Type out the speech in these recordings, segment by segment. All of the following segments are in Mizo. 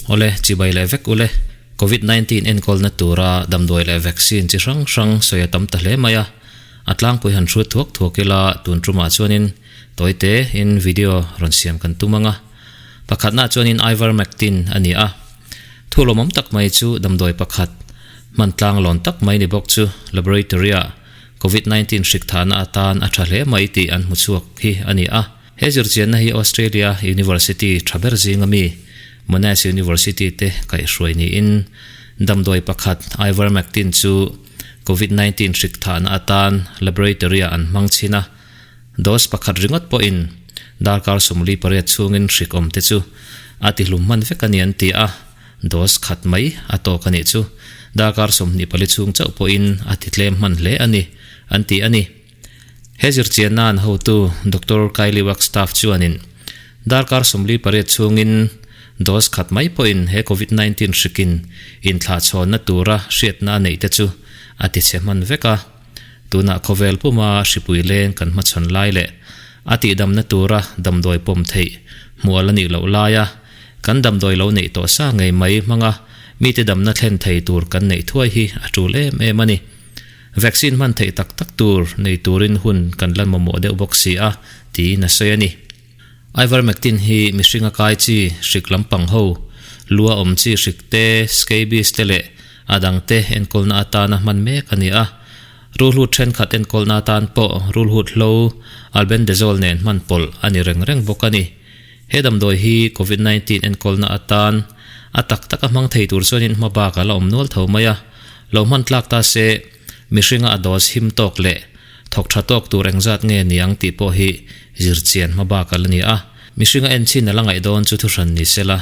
Awle, chibai leh vek ule. Covid 19 enkawlna tura damdawi leh vaccine chi hrang hrang sawi a tam ta hle mai a. A tlangpui han hrut thuak thuak ila tun tumah chuanin tawite in video rawn siam kan tum ang a. Pakhatnaah chuanin Ivermectin a ni a. Thu lawmawm tak mai chu damdawi pakhat hman tlang lawn tak mai ni bawk chu laboratory ah Covid 19 hrik thahna atan a tha hle mai tih an hmu chhuak hi a ni a. He zirchianna hi Australia University tha ber zinga mi Monash University te kaihhruai niin damdawi pakhat Ivermectin chu Covid 19 hrik thahna atan laboratory ah an hmang chhin a. Dose pakhat ringawt pawhin darkar 48 chhungin hrik awm te chu a ti hlum hman vek a ni an ti a, dose khat mai a tawk a nih chu darkar 24 chhung chauh pawhin a ti tlem hman hle a ni an ti a ni. He zirchianna an hotu Doctor Kylie Wagstaff chuanin darkar 48 chhungin dose khat mai pawhin he Covid 19 hrikin inthlahchhawnna tura hriatna a neih te chu a ti chhe hman vek a. Tunah khawvel puma hripui leng kan hmachhawn lai leh a tihdamna tura damdawi pawm theih hmual a nih loh laia kan damdawi lo neih tawh sa ngei mai hmanga mite damna thlen thei tur kan neih thuai hi a tul em em a ni. Vaccine hman theih tak tak tur nei turin hun kan la mamawh deuh bawk si a, tiin a sawi a ni. Ivermectin hi mihringa kai chi hrik lampang ho, lua awm chi hrik te, scabies te leh a dang te enkawlna atana hman mek a ni a. Rulhut thenkhat enkawlna atan pawh rulhut hlo, albendazole nen hman pawlh a ni reng reng bawk a ni. He damdawi hi Covid 19 enkawlna atan a tak taka hmang thei tur chuanin hma bak a la awm nual tho mai a. Lo hman tlak ta se, mihringa a dose him tawk leh thawk tha tawk tur engzat nge niang tih pawh hi zirchian hma bak a la ni a. Mihringa enchin a la ngaih dawn chu thuhran ni sela,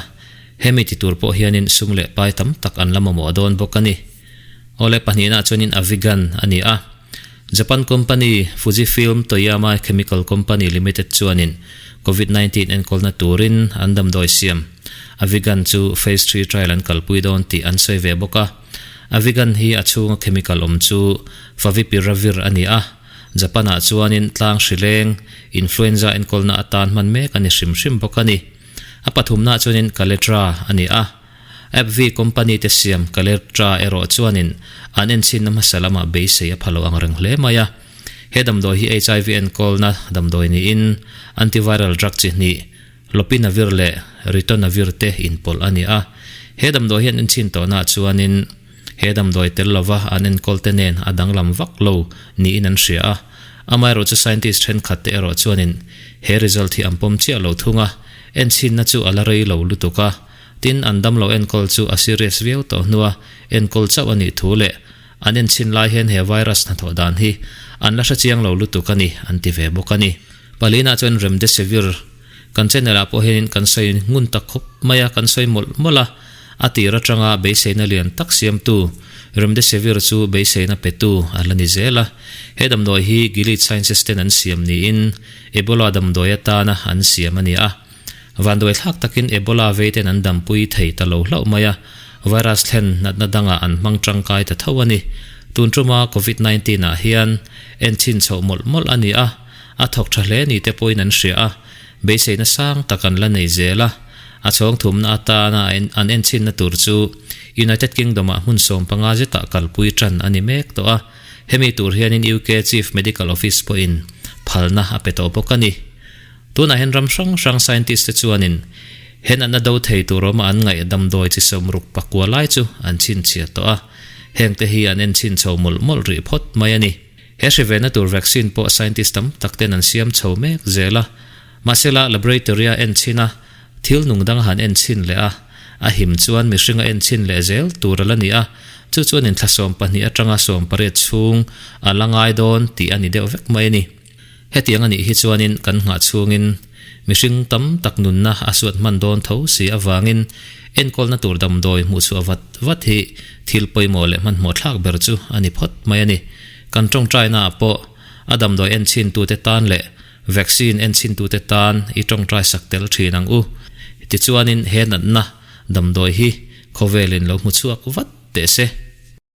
hemi ti tur pawh hianin sum leh pai tam tak an la mamawh dawn bawk a ni. Awle pahnihna chuanin Avigan a ni a. Japan company Fujifilm Toyama Chemical Company Limited chuanin Covid 19 enkawlna turin an damdawi siam Avigan chu phase three trial an kalpui dawn tih an sawi ve bawk a. Avigan hi a chhunga chemical awm chu Favipiravir a ni a, Japan-ah chuanin tlang hri leng, influenza enkawlna atan hman mek a ni hrim hrim bawk a ni. A pathumnaah chuanin Kaletra a ni a, AbbVie company te siam Kaletra erawh chuanin an enchinna hmasa lamah beisei a pha lo ang reng hle mai a. He damdawi hi HIV enkawlna damdawi niin antiviral drug chi hnih, Lopinavir leh Ritonavir te inpawlh a ni a. He damdawi hi an enchin tawhnaah chuanin he damdawi tel lova an enkawl te nen a danglam vak lo niin an hria a. Amaherawh chu scientist thenkhat te erawh chuanin he result hi an pawm chiah lo thung a, enchinna chu a la rei lo lutuk a. Tin, an damlo enkawl chu a serious viau tawh hnua enkawl chauh a nih thu leh an enchin lai hian he virus hnathawh dan hi an la hre chiang lo lutuk a ni an ti ve bawk a ni. Palina chuan Remdesivir kan channel ah pawh hianin kan sawi ngun tak khawp mai a, kan sawi mawlh mawlh a, a tir atanga beiseina lian tak siamtu Remdesivir chu beiseina petu a la ni zel a. He damdawi hi Gilead Sciences ten an siam niin Ebola damdawi atana an siam a ni a. Vanduai thlak takin Ebola vei ten an dampui thei ta lo hlauh mai a, virus thlen natna dangah an hmang tangkai ta tho a ni. Tun tuma Covid 19 ah hian enchin chhoh mawlh mawlh a ni a. A thawk tha hle ni te pawhin an hria a, beiseina sang tak an la nei zel a. A chhawng thumna atana an enchinna tur chu United Kingdom-ah hmun 15 zetah kalpui tan a ni mek tawh a. Hemi tur hianin UK Chief Medical Office pawhin phalna a pe tawh bawk a ni. Tunah hian ram hrang hrang scientist te chuanin he natna do thei tur awma an ngaih damdawi chi 69 lai chu an chhinchhiah tawh a. Hengte hi an enchin chho mawlh mawlh rih phawt mai a ni. He hrivena tur vaccine pawh scientist tam tak ten an siam chho mek zel a. Mahsela laboratory a en chhin a, thil nung dang a han en chhin leh a, a him chuan mihring a en chhin leh zel tur a la ni a, chu chuan in thla 12 atanga 18 chhung a la ngai dawn tih a ni deuh vek mai a ni. Hetiang a nih hi chuanin kan nghah chhungin mihring tam tak nunna a suat hman dawn tho si avangin enkawlna tur damdawi hmuhchhuah vat vat hi thil pawimawh leh hmanhmawh thlak ber chu a ni phawt mai a ni. Kan tawngtainaah pawh a damdawi enchhintute tan leh vaccine enchhintute tan i tawngtai sak tel thin ang u. Tichuanin he natna damdawi hi khawvelin lo hmu chhuak vat teh se.